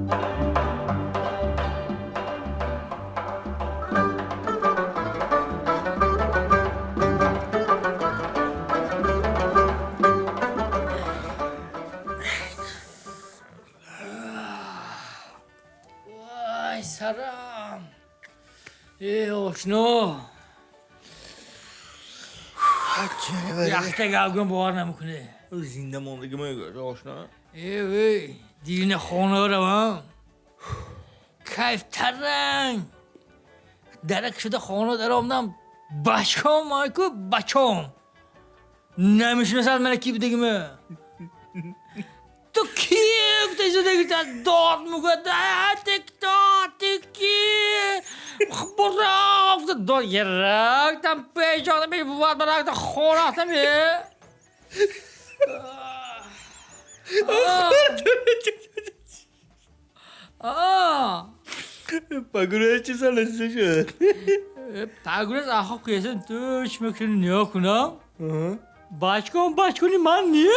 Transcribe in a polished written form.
Вай, сарам! Э, ошно! Яхта гавгун бовар намекунӣ. Зинда мондагӣ мегӯяд, ошно. Э, вей, дирина хона равам. Кайф таранг. Дарак шуда хона даромдам. Бачком майку бачом. Намешиносад мана ки будагима. Ту ки гуфта шудагита дод мегӯяд. Тикто, тики. Бура гуфта дод ярактам пешона пеш бувад баракта хонахтам е. Пагурез чӣ саласи шуд? Пагурез ахо кесен ту чмекшин ниё кунам. Бачкон бачкони ман не.